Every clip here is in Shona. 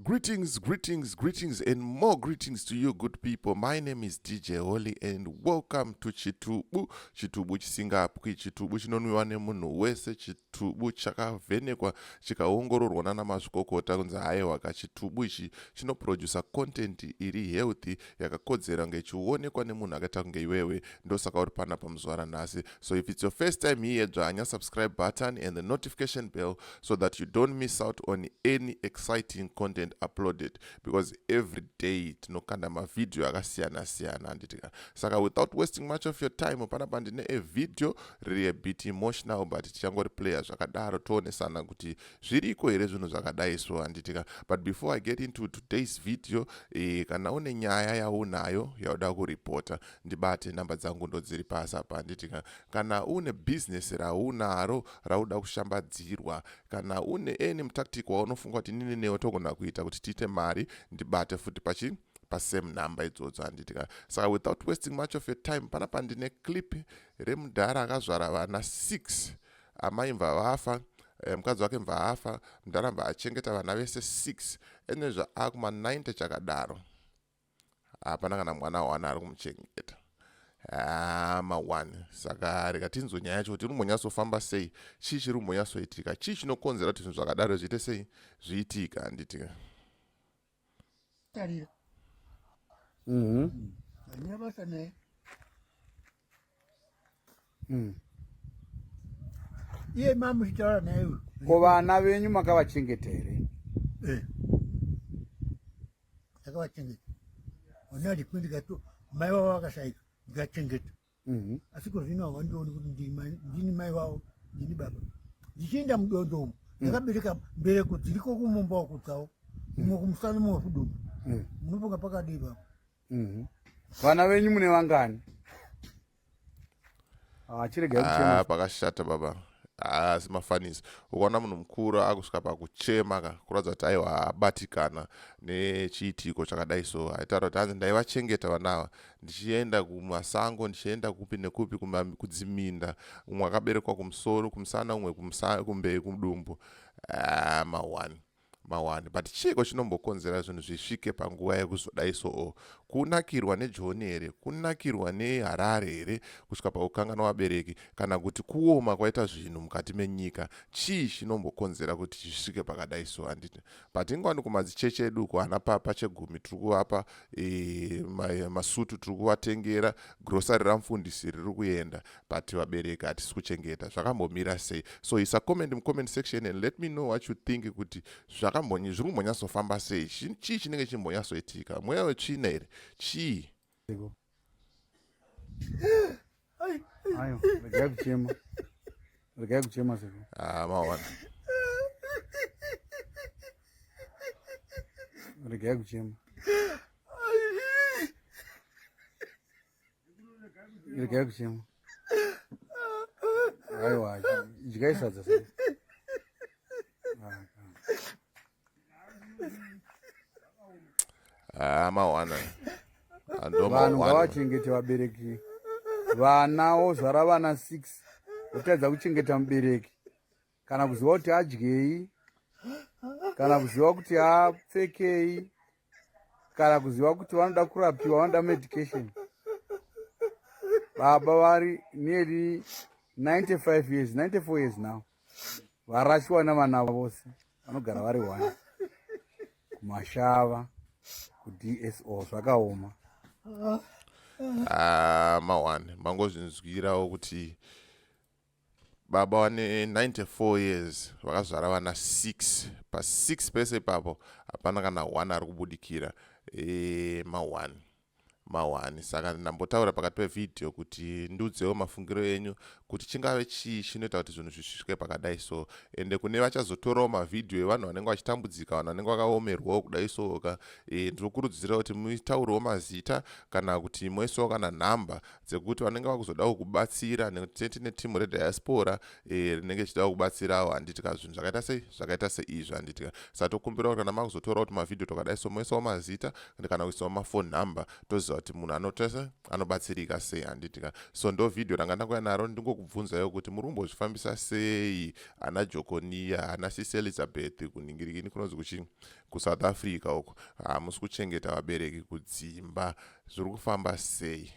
Greetings, greetings, greetings, and more greetings to you, good people. My name is DJ Holly, and welcome to Chitubu. Chitubu chisingapwi, chitubu chinonwiwa nemunhu wese, chitubu chakavhenekwa chikaongororwa nana mazvikokota kunzi haiwa ka chitubu ichi chinoproducer content iri healthy yakakodzera kunge ichionekwa nemunhu akaita kunge iwewe. Ndosaka uri panapa muzuva ranhasi. So if it's your first time here, dzvanya subscribe button and the notification bell so that you don't miss out on any exciting content uploaded, because every day tinokanda mavhidhiyo akasiyana siyana, handitika? Saka without wasting much of your time, panapa ndine a video riri a bit emotional, but tichangoriplaya zvakadaro toonesana kuti zviriko here zvinhu zvakadai so, handitika? But before I get into today's video, kana une nyaya yaunayo yauda kuripota, ndibate. Namba dzangu ndodziri pasi apa, handitika? Kana une bhizinesi raunaro rauda kushambadzirwa, kana une any mutactic waunofunga kuti nini newe togona kuita kuti tiite mari, ndibate futi pachi pasame number idzodzo, handitika? Saka without wasting much of your time, panapa ndine clip remudhara akazvara vana 6. Amai mva vafa, mukadzi wake mva afa, mudhara mva achengeta vana vese 6. Ene zvaakuma 90 chakadaro, hapana kana mwana wana ari kumuchengeta, ma1. Saka rega tinzwe nyaya yacho kuti iri kumbonyatsofamba sei, chii chiri kumbonyatsoitika, chii chinokonzera kuti zvinhu zvakadaro zviite sei, zviitika, handitika? Tarira. Handina basa naye. Iye mamuchitaura naye uyu. Ko vana venyu makavachengeta here? Eh. Ndakavachengeta. Vana ndikwe ndikato mai vavo vakashaika, ndikachengeta. Asi kozvino havandioni kuti ndini mai vavo, ndini baba. Ndichienda mudondo umu, ndakabereka mbereko dziriko kumumba uku dzavo, mumwe kumusana, mumwe kudumbu. Munofunga pakadii papo? Vana venyu mune vangani? Ah, chiregai kuchema. Ah, pakashata baba, asi mafanisi ukaona munhu mukuru akusvika pakuchema ka, kuratidza kuti aiwa, abatikana nechiitiko chakadai. So aitaura kuti hanzi ndaivachengeta vana ava ndichienda kumasango, ndichienda kupi nekupi, kudziminda. Umwe akaberekwa kumusoro, kumusana, umwe kumberi, kudumbu. Ah, ma1 ma1. But chiiko chinombokonzera zvinhu zvisvike panguva yekuzodai? So kunakirwa nejoni here? Kunakirwa neHarare here kusvika pakukanganwa vabereki, kana kuti kuoma kwaita zvinhu mukati menyika? Chii chinombokonzera kuti zvisvike pakadai so, handiti? But ingwani kumadzicheche edu uko, ana papa chegumi tiri kuvapa, masutu tiri kuvatengera, grocery ramufundisi riri kuenda, but vabereki hatisi kuchengeta. Zvakambomira sei? So isa comment mucomment section and let me know what you think kuti zviri kumbonyatsofamba sei, chii chinenge chimbonyatsoitika, mweya wetsvina here, chii? Ayo, regai kuchema. Regai kuchema, seko. Ah, maona. Regai kuchema. Regai kuchema. Aiwa, idyai sadza seko. Ah, ah, mawana. Vanhu ngavachengete vabereki. Vana wozvara vana 6, wotadza kuchengeta mubereki, kana kuziva kuti adyei, kana kuziva kuti apfekei, kana kuziva kuti vanoda kurapiwa, vanoda medication. Baba vari nearly 95 years, 94 years now, varashiwa navana vose, vanogara vari one kumashava kuDSO. Zvakaoma. Ah, ma1. Mangozvinzwirawo kuti baba vane 94 years vakazvara vana 6. Pa6 pese ipapo hapana kana 1 ari kubudikira. Ma1 ma1. Saka ndambotaura pakati pevhidhiyo kuti ndiudzewo mafungiro enyu kuti chingave chii chinoita kuti zvinhu zvisvike pakadai so. Ende kune vachazotorawo mavhidhiyo evanhu vanenge vachitambudzika, vanhu vanenge vakaomerwawo kudai so ka, ndinokurudzira kuti mutaurewo mazita kana kuti moisawo kana nhamba dzekuti vanenge vakuzodawo kubatsira, nekuti tine timu rediaspora rinenge ichidawo kubatsirawo, handiti ka? Zvinhu zvakaita sei, zvakaita seizvi, handiti ka? Saka tokumbira kuti kana makuzotorawo kuti mavhidhiyo twakadai so, moisawo mazita kana kuisawo mafone number, toziva. kuti munhu anotesa anobatsirika sei, handitika? So ndo vhidhiyo ranga ndangouya naro, ndingokubvunzaiwo kuti muri kumbozvifambisa sei, ana Jokoniya, ana Sisi Elizabeth, kunhingirikini kunonzi kuchi kuSouth Africa uko, hamusi kuchengeta vabereki kudzimba, zviri kufamba sei,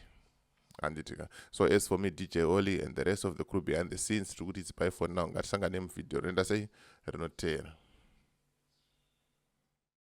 handitika? So as for me, DJ Holly, and the rest of the crew behind the scenes, tiri kuti it's bye for now. Ngatisangane muvhidhiyo rinoenda sei rinoteera.